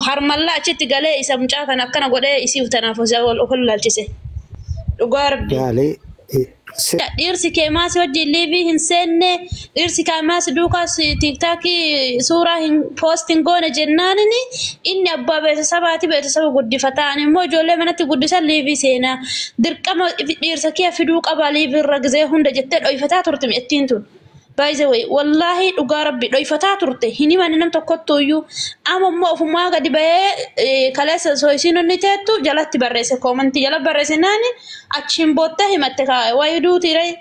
Harmallaa achitti galee isa mucaa kana akkana godhee isiif tanaaf of laalchise. Dhugaa Rabbi. Yaalee Dhiirsi kee maasii wajjin live hin seenne, dhiirsi kee maasii duukaa TikTokii suuraa hin post hin goone jennaanini, inni abbaa beeksisabaati, beeksisaba guddifataa, ani immoo ijoollee manatti guddisan live seenaa, dirqama dhiirsa kee fiduu qaba live irra gizee hunda jettee dhoyfataa turte mi'attiin tun. By the way, wallaahi dhugaa Rabbi dhoyfataa turte, hin himanne nam tokkottu iyyuu. Amma immoo ofumaa gadi bahee kaleessa osoo isiin onni teettu jalatti barreesse, commentii jala barreesse naani achiin boottee himatte waayee duutii ree.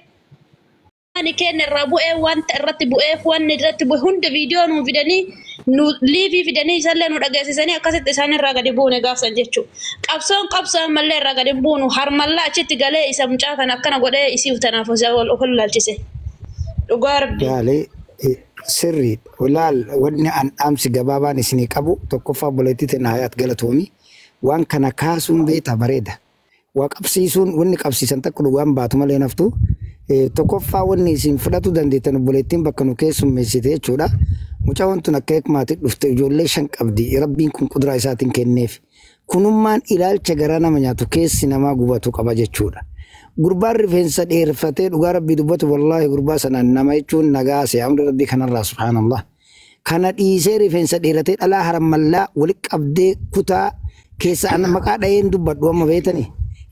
Ani kenna irraa bu'ee, wanta irratti bu'ee, wanni irratti bu'e hunda viidiyoo nu fidanii, nu live fidanii, isallee nu dhageessisanii, akkasitti isaan irraa gadi buune gaafsan jechuudha. Qabsoon qabsoo ammallee irraa gadi buunu. Harmallaa achitti galee isa mucaa kana akkana godhee isiif tanaaf of laalchise. Dhugaa Rabbi. Yaalee sirrii laal, wanni an dhaamsi gabaabaan isinii qabu tokkoffaa, obboleettii teenna Hayaat galatoomi, waan kana kaasuun beektaa bareeda. Waa qabsiisuun wanni qabsiisan takka dhugaan baatu malee naftu. Tokkoffaa, wanni isin fudhatu dandeettan, obboleettiin bakka nu keessummeessite jechuudha. Mucaan tun akka hikmaatti dhufte, ijoollee 5 qabdi. Rabbiin kun kuduraa isaatiin kenneef. Kunummaan ilaalcha garaa nama nyaatu, keessi namaa gubatu qaba jechuudha. Gurbaan rifeensa dheerfatee, dhugaa Rabbii dubbatu, wallaahi gurbaa sanaan nama jechuun nagaa se'amda Rabbii kanarraa, subhaanallah. Kana dhiisee rifeensa dheeratee dhalaa haramallaa walitti qabdee kutaa keessa ana maqaa dhaheen dubbadhu amma beetanii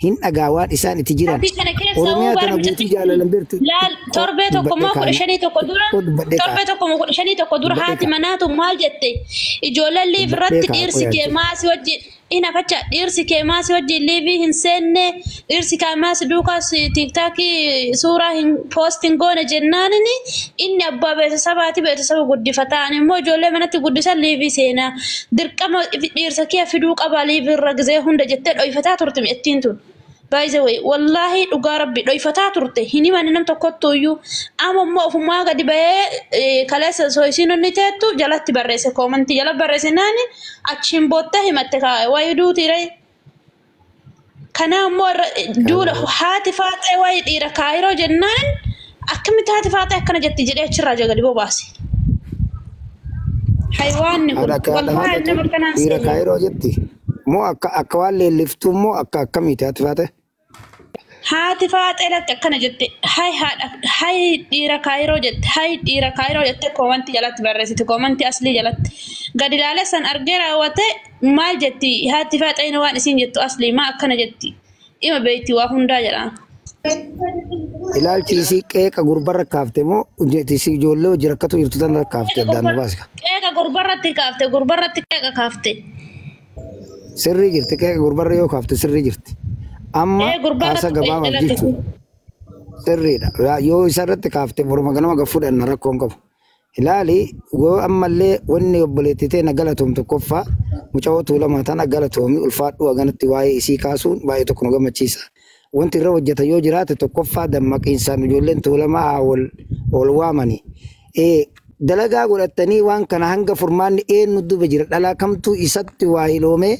hin dhagaa waan isaan itti jiran. Kana keessa Oromiyaa tana guutuu jaalalan beektu. Laal, torbee tokko moo 15 tokko dura, torbee tokko moo 15 tokko dura, haati manaatu maal jette? Ijoolleen live irratti dhiirsi kee maasii wajjin in afacha, dhiirsi kee maasii wajjin live hin seenne, dhiirsi kee maasii duukaa TikTokii suuraa hin post hin goone jennaanini, inni abbaa beeksisabaati, beeksisaba guddifataa, ani immoo ijoollee manatti guddisan live seenaa, dirqama dhiirsa kee fiduu qaba live irra gizee hunda jettee dhoyfataa turte mi'attiin tun. By the way, wallaahi dhugaa Rabbi dhoyfataa turte, hin himanne nam tokkottu iyyuu. Amma immoo ofumaa gadi bahee kaleessa osoo isiin onni teettu jalatti barreesse, commentii jala barreesse naani achiin boottee himatte waayee duutii ree. Kana immoo duula haati faaxee waayee dhiira kaayiroo jennaan, akkamitti haati faaxee akkana jetti jedhee achirraa gadi bobaase. Haywaanni kun wallaahi nama akkanaan Dhiira kaayiroo jetti. Moo akka waan leelliftuu moo akka akkamiiti haati faaxee? Haati faaxee lakki akkana jette, hay haadha, hay dhiira kaayiroo jette, hay dhiira kaayiroo jette, commentii jalatti barreessite, commentii aslii jalatti. Gadi ilaalee san argee raawwate, maal jetti haati faaxee, waan isiin jettu aslii maa akkana jetti? Ima beekti waa hundaa jedha. Ilaalchi isii qeeqa gurbarra kaafte moo isii ijoollee hojii rakkatu jirtu tan kaafte, addaan nu baasika. Qeeqa gurbarratti kaafte, gurbarratti qeeqa kaafte. Sirrii jirti, qeeqa gurbarra yoo kaafte sirrii jirti. Amma Haasa haasa gabaabaaf jechuudha. Sirriidha. Yoo isarratti kaafte boruma ganama gad fudhanna, rakkoon qabu. Ilaali, yoo ammallee wanni obboleettii ta'e na galatoom, tokkoffaa mucaa Tuulamaa tana galatoomi, ulfaadhu, haganatti waa'ee isii kaasuun baay'ee tokko nu gammachiisa. Wanti irra hojjeta yoo jiraate, tokkoffaa dammaqiinsaan ijoolleen Tuulamaa haa wal waamani. Dalagaa godhatanii waan kana hanga furmaanni eenyu duba jira, dhalaa kamtuu isatti waa hiloomee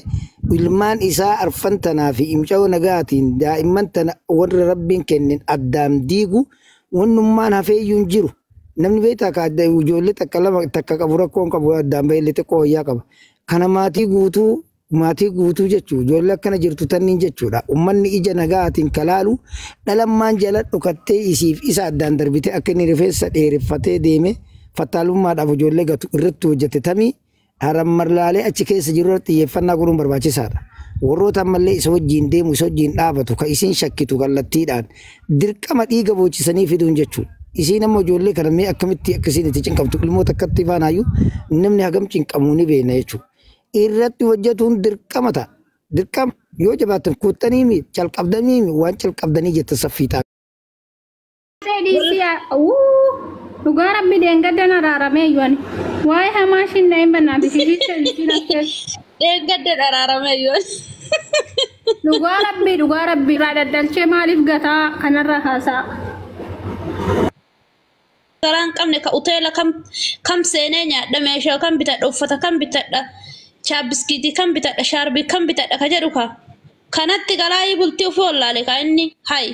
ilmaan isaa arfan tanaa fi mucaa nagaatiin daa'imman tana warra Rabbiin kennen addaan diigu, wannummaan hafeeyyuu hin jiru. Namni beektaa ka adda ijoollee takka lama takka qabu rakkoon qabu, addaan bahee xiqqoo wayyaa qaba. Kana maatii guutuu, maatii guutuu jechuudha. Ijoollee akkana jirtu tanniin jechuudha. Uummanni ija nagaatiin kalaalu dhalammaan jala dhokattee isiif isa addaan darbitee akka inni rifeensa dheereffatee deeme fattaalummaadhaaf ijoollee gatu irratti hojjete tamii harammarlaalee achi keessa jiru irratti xiyyeeffannaa godhuun barbaachisaadha. Warroota ammallee isa wajjin deemu, isa wajjin dhaabatu, ka isiin shakkitu kallattiidhaan dirqama dhiiga boochisanii fiduun jechuudha. Isiin amma ijoollee kana mee akkamitti akka isiin itti cinqamtu, ilmoota akkatti faanaayyuu namni hagam cinqamuu ni beekna jechuudha. Irratti hojjetuun dirqama ta'a. Dirqama yoo jabaatan kuttanii calqabdanii waan calqabdanii jettan saffiixaa. Dhugaa Rabbi deengaddan araaramee iyyuu ani. Waa'ee hamaa ishiin na hin bannaati. Sibicha isiin as keessa. Deengaddan araaramee iyyuu. Dhugaa Rabbi, dhugaa Rabbi irraa daddalchee maaliif gataa kanarra haasa'a? Karaa hin qabne ka uteela kam kam seenee nyaadha, meeshaa kam bitadha, uffata kam bitadha, chaabiskiitii kam bitadha, shaarbii kam bitadha ka jedhu ka kanatti galaayii bultii ofii wallaale ka inni hay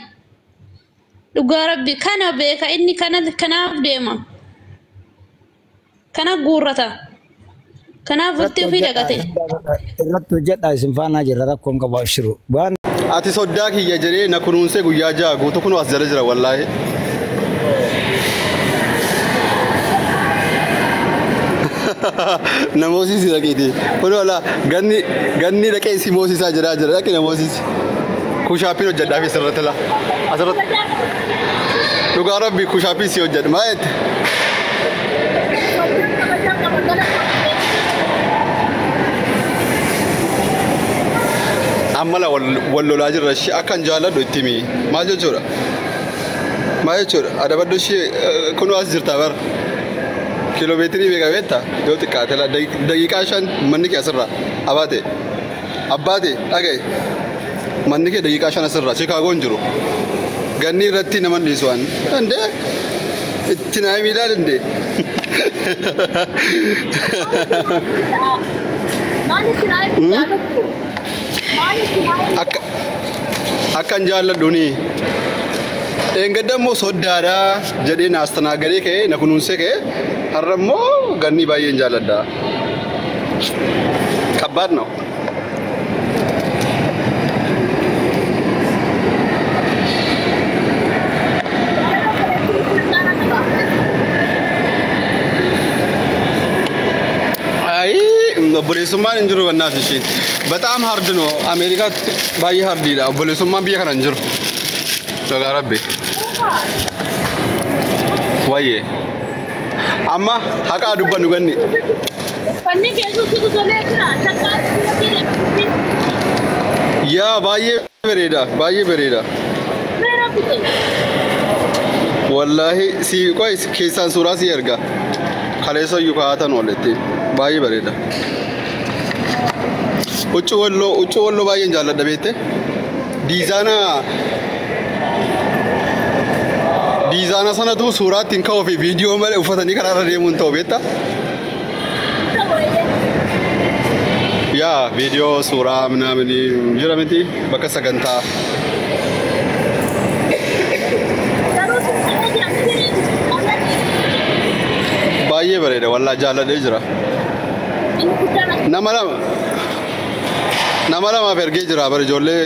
dhugaa Rabbi kana beeka, inni kana kanaaf deema, kana guurrata. Kanaaf bultii ofii dagate. Irratti hojjedhaa isin faanaa jirra rakkoon qabu abshiru. Waan Ati soddaa kiyya jedhee na kunuunsee guyyaa ja'a guutuu kunoo as jala jira wallaahi. Namoosisi dhaqiiti. Kunoo laa ganni ganni dhaqee si moosisaa jira jira dhaqi namoosisi. Kushaappiin hojjedhaaf asirratti laa. Asirratti. Dhugaa rabbi kushaappiin si hojjedha. Maa jette? Amma la wal lolaa jirra ishee akkan jaalladhu itti himi. Maal jechuudha? Maal jechuudha? Adabadhu ishee kunoo as jirta bara. Kiiloomeetirii meeqa beektaa? Yoo xiqqaate la daqiiqaa 5 manni kee asirraa. Abaate. Abbaate dhagaye. Manni kee daqiiqaa 5 asirraa. Chicaagoo hin jiru. Ganni irratti nama hin dhiisu waan. Dandee? Itti naa himi ilaali dandee? Akka akkan jaalladhuuni. Dheengadda immoo soddaadha jedhee na astanaagalee ka'ee na kunuunsee ka'ee har'a immoo ganni baay'een jaalladha. Kabbaad ነው. Ayi obboleessummaan hin jiru bannaaf ishiin. Bataam hard ነው. Ameerikaatti baay'ee hardiidha. Obboleessummaan biyya kana hin jiru. Dhugaa rabbi. Wayyee. Amma haqaa dubbannu ganni. Uffanni keessatti tolee jira. Takkaa Yaa baay'ee bareeda. Baay'ee bareeda. Wallaahi si qoy keessaan suuraa si erga. Kaleessa iyyuu kaa'atan ooletti. Baay'ee bareeda. Huccuu walloo baay'een jaalladha beekte. Diizaana sanatu suuraa ittiin ka'uu fi viidiyoo malee uffatanii karaarra deemuun ta'u beekta. Yaa viidiyoo suuraa minaamin jira miti bakka sagantaa. Baay'ee bareeda wallaa jaalladhee jira. Nama lamaaf ergee jira bara ijoollee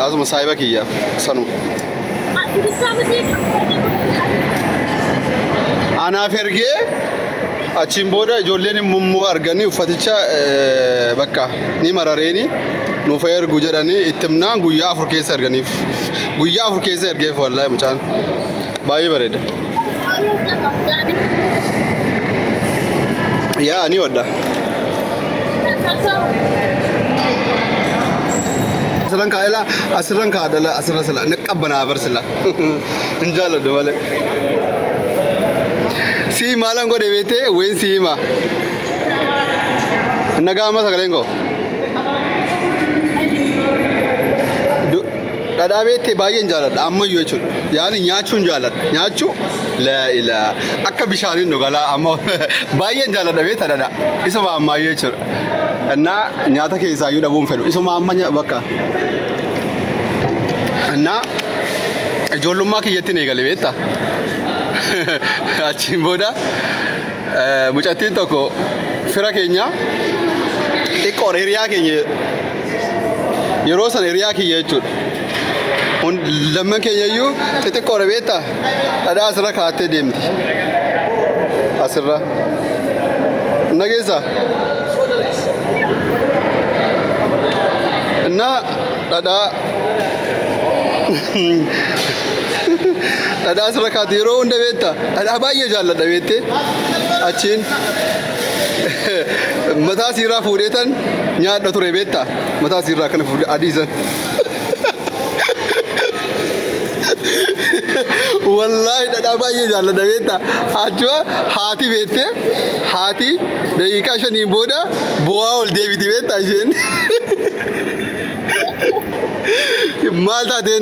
asuma saayiba kiyya sanu. Anaaf ergee achiin booda ijoolleen immoo arganii uffaticha bakka ni marareeni nuuf ergu jedhanii itti himnaan guyyaa 4 keessa erganiif. Guyyaa 4 keessa ergeef wallaahi mucaan baay'ee bareeda. Yaa ni wadda. Asirran kaa'ela asirran kaa'adala asirra sila ni qabbanaa bar sila. Hin jaalladhu malee. Si maalan godhe beektee wayin si hima. Nagaa amma sagaleen koo. Dhadhaa beektee baay'een jaalladha ammayyuu jechuudha. Yaani nyaachuun jaalladha. Nyaachuu laa ilaa akka bishaaniin dhugalaa amma baay'een jaalladha beektaa dhadhaa. Isuma ammayyuu jechuudha. Innaa nyaata keessaayyuu dhabuun fedhu. Isuma amma bakka. Innaa ijoollummaa kiyyatti eegale beektaa. Achiin booda mucattiin tokko fira keenya xiqqoo hiriyaa keenya yeroo sana hiriyaa kiyya jechuudha. Lamman keenya iyyuu xixiqqoodha beektaa dhadhaa asirra kaa'attee deemti. Asirra. Nageessaa? Innaa dhadhaa dhadhaa asirra kaa'atte yeroo hunda beektaa dhadhaa baay'ee jaalladha beektee achiin mataa siirraa fuudheetan nyaadha ture beektaa mataa siirraa kana fuudhee adii san. Wallaahi dhadhaa baay'ee jaalladha beektaa achuma haati beektee haati daqiiqaa 5 booda bu'aa ol deebiti beektaa isheen. Maal taatee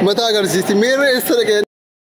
mataa agarsiisti miirri eessa dhaqee